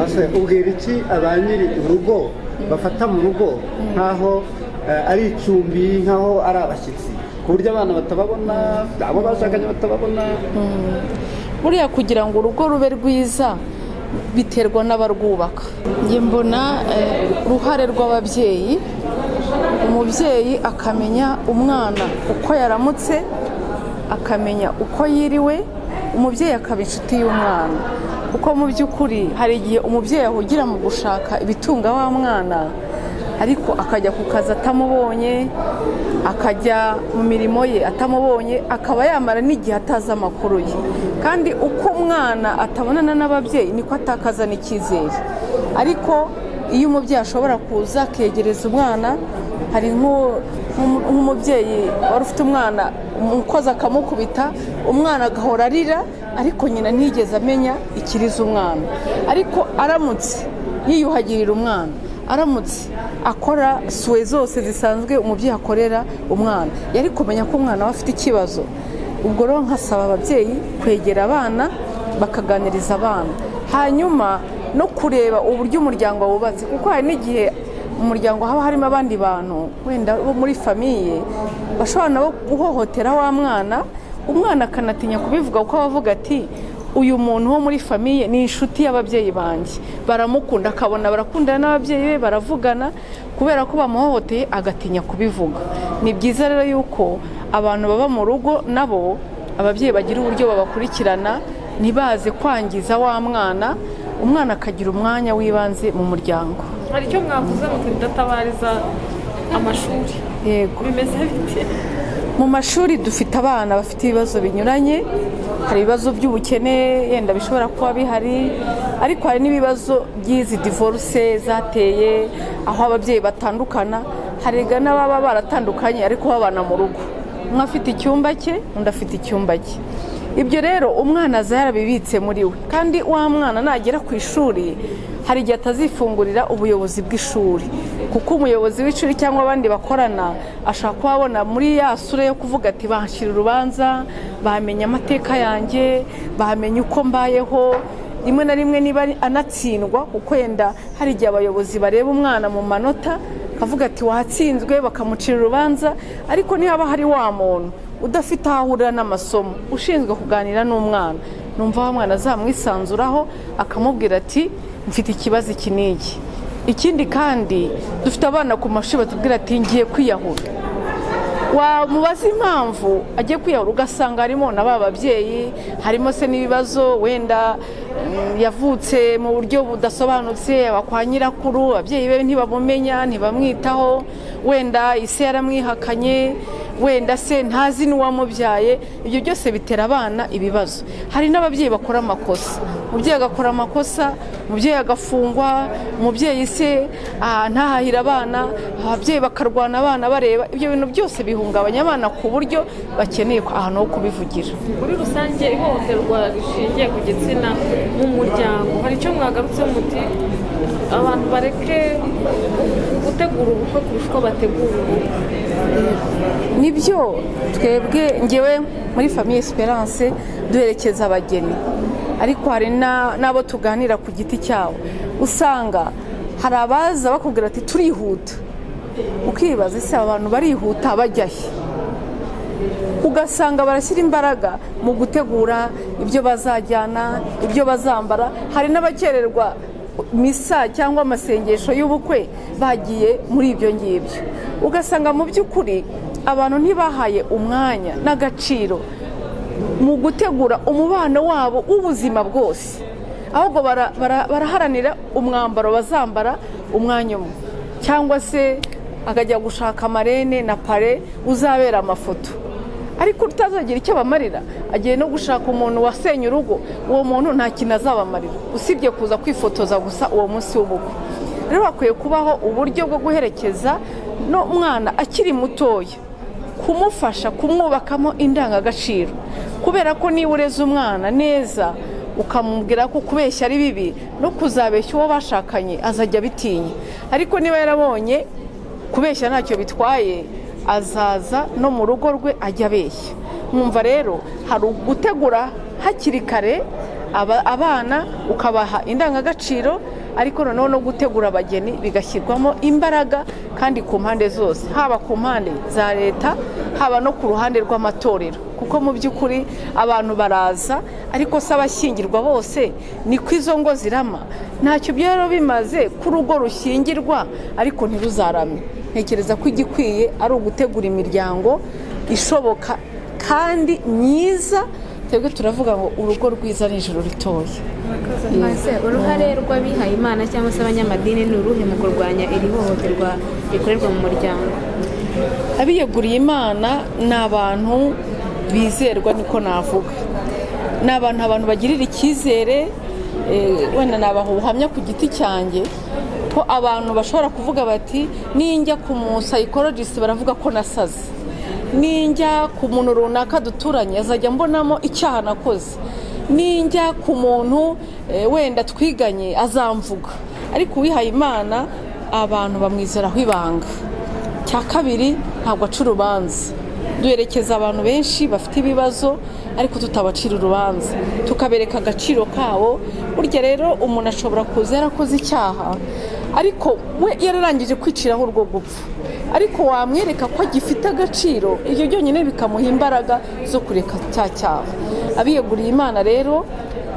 Ase ubwira iki ba nyiri urugo bafata mu rugo nk'aho ari icumbi, nk'aho ari abashyitsi, ku buryo abana batababona, abo bashakanye batababona? Buriya kugira ngo urugo rube rwiza biterwa n'abarwubaka. Njye mbona uruhare rw'ababyeyi, umubyeyi akamenya umwana uko yaramutse, akamenya uko yiriwe, umubyeyi akaba inshuti y'umwana, kuko mu by'ukuri hari igihe umubyeyi ahugira mu gushaka ibitunga wa mwana, ariko akajya ku kazi atamubonye, akajya mu mirimo ye atamubonye, akaba yamara n'igihe atazi amakuru ye. Kandi uko umwana atabonana n'ababyeyi niko atakaza n'icyizere. Ariko iyo umubyeyi ashobora kuza akegereza umwana, hari nk'umubyeyi wari ufite umwana, umukozi akamukubita, umwana agahora arira, ariko nyina ntiyigeze amenya ikiriza umwana. Ariko aramutse yiyuhagirira umwana, aramutse akora soins zose zisanzwe umubyeyi akorera umwana, yari kumenya ko umwana we afite ikibazo. Ubwo rero nkasaba ababyeyi kwegera abana, bakaganiriza abana, hanyuma no kureba uburyo umuryango wubatse, kuko hari n'igihe mu muryango haba harimo abandi bantu wenda bo muri famille bashobora nabo guhohotera wa mwana, umwana akanatinya kubivuga, kuko aba avuga ati: "Uyu muntu wo muri famille ni inshuti y'ababyeyi banjye, baramukunda," akabona barakundana n'ababyeyi be, baravugana, kubera ko bamuhohoteye agatinya kubivuga. Ni byiza rero yuko abantu baba mu rugo nabo ababyeyi bagira uburyo babakurikirana, ntibaze kwangiza wa mwana, umwana akagira umwanya w'ibanze mu muryango. Hari icyo mwavuze muti ndatabariza amashuri. Yego. Bimeze bite? Mu mashuri dufite abana bafite ibibazo binyuranye. Hari ibibazo by'ubukene yenda bishobora kuba bihari, ariko hari n'ibibazo by'izi divorce zateye, aho ababyeyi batandukana. Hari n'ababa baratandukanye ariko babana mu rugo, umwe afite icyumba cye, undi afite icyumba cye. Ibyo rero umwana aza yarabibitse muri we, kandi wa mwana nagera ku ishuri hari igihe atazifungurira ubuyobozi bw'ishuri, kuko umuyobozi w'ishuri cyangwa abandi bakorana ashobora kuba abona muri ya sura yo kuvuga ati: "Banshyira urubanza, bamenya amateka yanjye, bamenya uko mbayeho." Rimwe na rimwe niba anatsindwa, kuko yenda hari igihe abayobozi bareba umwana mu manota akavuga ati: "Watsinzwe," bakamucira urubanza. Ariko niba hari wa muntu udafite aho ahurira n'amasomo ushinzwe kuganira n'umwana, numva wa mwana azamwisanzuraho, akamubwira ati: "Mfite ikibazo iki n'iki." Ikindi kandi, dufite abana ku mashuri batubwira ati: "Ngiye kwiyahura." Wamubaza impamvu agiye kwiyahura, ugasanga harimo na ba babyeyi, harimo se n'ibibazo wenda yavutse mu buryo budasobanutse, aba kwa nyirakuru, ababyeyi be ntibamumenya, ntibamwitaho, wenda ise yaramwihakanye, wenda se ntazi n'uwamubyaye. Ibyo byose bitera abana ibibazo. Hari n'ababyeyi bakora amakosa, umubyeyi agakora amakosa, umubyeyi agafungwa, umubyeyi se ntahahire abana, ababyeyi bakarwana abana bareba. Ibyo bintu byose bihungabanya abana ku buryo bakeneye ahantu ho kubivugira. Muri rusange, ihohoterwa rishingiye ku gitsina mu muryango, hari icyo mwagarutse muti abantu bareke gutegura ubukwe kurusha uko bategura urugo. Nibyo, twebwe ngewe muri Famille Esperance duherekeza abageni, ariko hari n'abo tuganira ku giti cyabo. Usanga hari abaza bakubwira ati: "Turihuta." Ukibaza: ese aba bantu barihuta bajya he? Ugasanga barashyira imbaraga mu gutegura ibyo bazajyana, ibyo bazambara. Hari n'abakererwa misa cyangwa amasengesho y'ubukwe bagiye muri ibyo ngibyo. Ugasanga mu by'ukuri abantu ntibahaye umwanya n'agaciro mu gutegura umubano wabo w'ubuzima bwose, ahubwo baraharanira umwambaro bazambara umwanya umwe, cyangwa se akajya gushaka marraine na parrain uzabera amafoto, ariko utazagira icyo abamarira. Agiye no gushaka umuntu wasenye urugo, uwo muntu nta kintu azabamarira usibye kuza kwifotoza gusa uwo munsi w'ubukwe. Rero hakwiye kubaho uburyo bwo guherekeza n'umwana akiri mutoya, kumufasha kumwubakamo indangagaciro, kubera ko niba ureze umwana neza, ukamubwira ko kubeshya ari bibi, no kuzabeshya uwo bashakanye azajya abitinya. Ariko niba yarabonye kubeshya ntacyo bitwaye, azaza no mu rugo rwe ajya abeshya. Mwumva rero hari ugutegura hakiri kare. Abana ukabaha indangagaciro, ariko noneho no gutegura abageni bigashyirwamo imbaraga, kandi ku mpande zose, haba ku mpande za leta, haba no ku ruhande rw'amatorero, kuko mu by'ukuri abantu baraza, ariko se abashyingirwa bose niko izo ngo zirama? Ntacyo byaba bimaze ko urugo rushyingirwa ariko ntiruzarame. Ntekereza ko igikwiye ari ugutegura imiryango ishoboka kandi myiza. Twebwe turavuga ngo urugo rwiza ni ijuru ritoya. Ese uruhare rw'abihaye Imana cyangwa se abanyamadini ni uruhe mu kurwanya iri hohoterwa rikorerwa mu muryango? Abiyeguriye Imana ni abantu bizerwa, niko navuga. Ni abantu bagirira icyizere. Wenda nabaha ubuhamya ku giti cyanjye ko abantu bashobora kuvuga bati: "Ninjya ku mu psychologist baravuga ko nasaze, ninjya ku muntu runaka duturanye azajya mbonamo icyaha nakoze, ninjya ku muntu wenda twiganye azamvuga." Ariko uwihaye Imana, abantu bamwizeraho ibanga. Cya kabiri, ntabwo aca urubanza. Duherekeza abantu benshi bafite ibibazo, ariko tutabacira urubanza, tukabereka agaciro kabo. Burya rero umuntu ashobora kuza yarakoze icyaha, ariko we yararangije kwiciraho urwo gupfa, ariko wamwereka ko agifite agaciro, ibyo byonyine bikamuha imbaraga zo kureka cya cyaha. Abiyeguriye Imana rero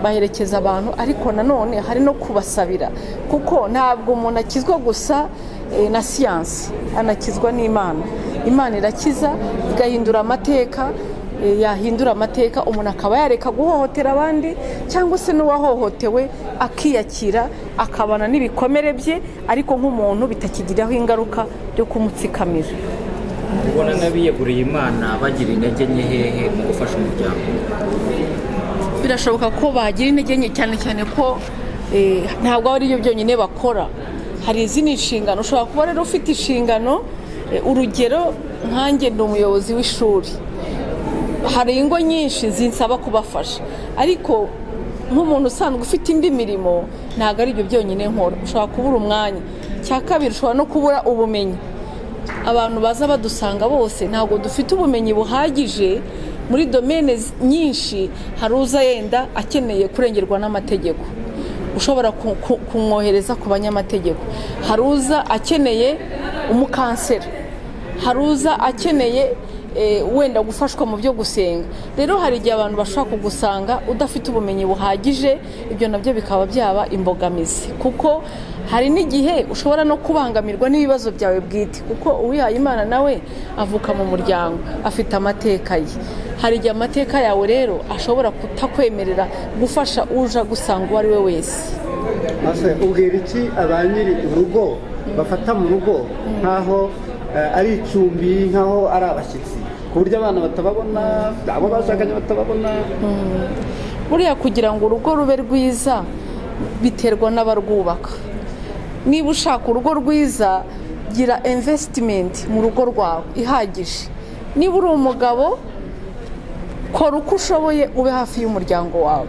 baherekeza abantu, ariko nanone hari no kubasabira, kuko ntabwo umuntu akizwa gusa na siyansi, anakizwa n'Imana. Imana irakiza, igahindura amateka. Yahindura amateka, umuntu akaba yareka guhohotera abandi, cyangwa se n'uwahohotewe akiyakira, akabana n'ibikomere bye, ariko nk'umuntu bitakigiraho ingaruka byo kumutsikamira. Ubona nk'abiyeguriye Imana bagira intege nke hehe mu gufasha umuryango? Birashoboka ko bagira intege nke, cyane cyane ko ntabwo ari byo byonyine bakora, hari izindi nshingano. Ushobora kuba rero ufite inshingano, urugero nkanjye ndi umuyobozi w'ishuri, hari ingo nyinshi zinsaba kubafasha, ariko nk'umuntu usanzwe ufite indi mirimo, ntabwo ari ibyo byonyine nkora. Ushobora kubura umwanya. Cya kabiri, ushobora no kubura ubumenyi. Abantu baza badusanga bose ntabwo dufite ubumenyi buhagije muri domaine nyinshi. Hari uza yenda akeneye kurengerwa n'amategeko, ushobora kumwohereza ku banyamategeko. Hari uza akeneye umu counselor, hari uza akeneye wenda gufashwa mu byo gusenga. Rero hari igihe abantu bashobora kugusanga udafite ubumenyi buhagije, ibyo nabyo bikaba byaba imbogamizi, kuko hari n'igihe ushobora no kubangamirwa n'ibibazo byawe bwite, kuko uwihaye Imana nawe avuka mu muryango, afite amateka ye. Hari igihe amateka yawe rero ashobora kutakwemerera gufasha uje agusanga uwo ari we wese. Ese ubwira iki aba nyiri urugo bafata mu rugo nk'aho ari icumbi, nk'aho ari abashyitsi, ku buryo abana batababona, abo bashakanye batababona? Buriya kugira ngo urugo rube rwiza biterwa n'abarwubaka. Niba ushaka urugo rwiza, gira investment mu rugo rwawe ihagije. Niba uri umugabo, kora uko ushoboye ube hafi y'umuryango wawe.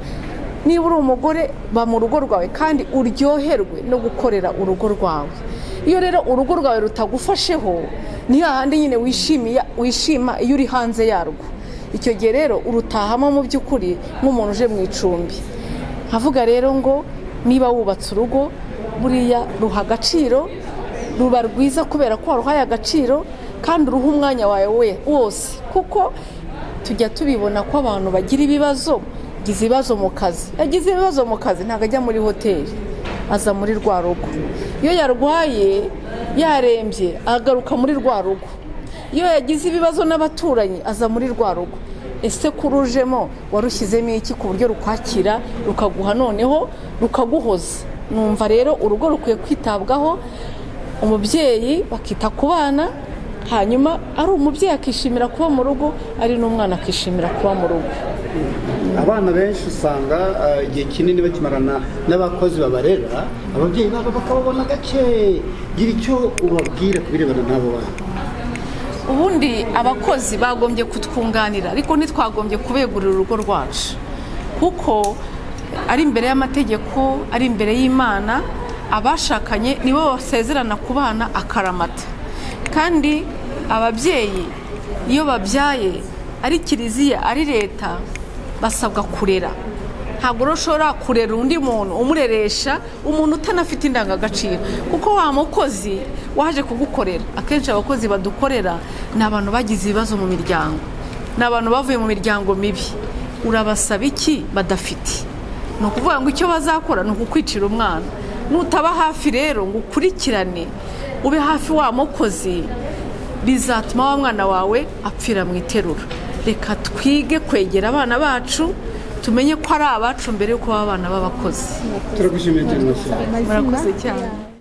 Niba uri umugore, ba mu rugo rwawe kandi uryoherwe no gukorera urugo rwawe. Iyo rero urugo rwawe rutagufasheho, ni hahandi nyine wishimiye, wishima iyo uri hanze yarwo. Icyo gihe rero urutahamo mu by'ukuri nk'umuntu uje mu icumbi. Nkavuga rero ngo niba wubatse urugo, buriya ruha agaciro, ruba rwiza kubera ko waruhaye agaciro kandi uruha umwanya wawe we wose, kuko tujya tubibona ko abantu bagira ibibazo. Agize ibibazo mu kazi, yagize ibibazo mu kazi, ntabwo ajya muri hoteli, aza muri rwa rugo. Iyo yarwaye, yarembye, agaruka muri rwa rugo. Iyo yagize ibibazo n'abaturanyi, aza muri rwa rugo. Ese kurujemo warushyizemo iki ku buryo rukwakira, rukaguha, noneho rukaguhoza? Numva rero urugo rukwiye kwitabwaho, umubyeyi bakita ku bana, hanyuma ari umubyeyi akishimira kuba mu rugo, ari n'umwana akishimira kuba mu rugo. Abana benshi usanga igihe kinini bakimarana n'abakozi babarera, ababyeyi babo bakababona gake. Gira icyo ubabwira ku birebana n'abo bana. Ubundi abakozi bagombye kutwunganira, ariko ntitwagombye kubegurira urugo rwacu, kuko ari imbere y'amategeko, ari imbere y'Imana, abashakanye nibo basezerana kubana akaramata. Kandi ababyeyi iyo babyaye, ari kiliziya, ari leta, basabwa kurera. Ntabwo rero ushobora kurera undi muntu umureresha umuntu utanafite indangagaciro, kuko wa mukozi waje kugukorera, akenshi abakozi badukorera ni abantu bagize ibibazo mu miryango, ni abantu bavuye mu miryango mibi. Urabasaba iki badafite? Ni ukuvuga ngo icyo bazakora ni ukukwicira umwana. Nutaba hafi rero ngo ukurikirane, ube hafi wa mukozi, bizatuma wa mwana wawe apfira mu iterura. Reka twige kwegera abana bacu, tumenye ko ari abacu mbere y'uko baba abana b'abakozi. Turagushimiye cyane, Mashira. Murakoze cyane.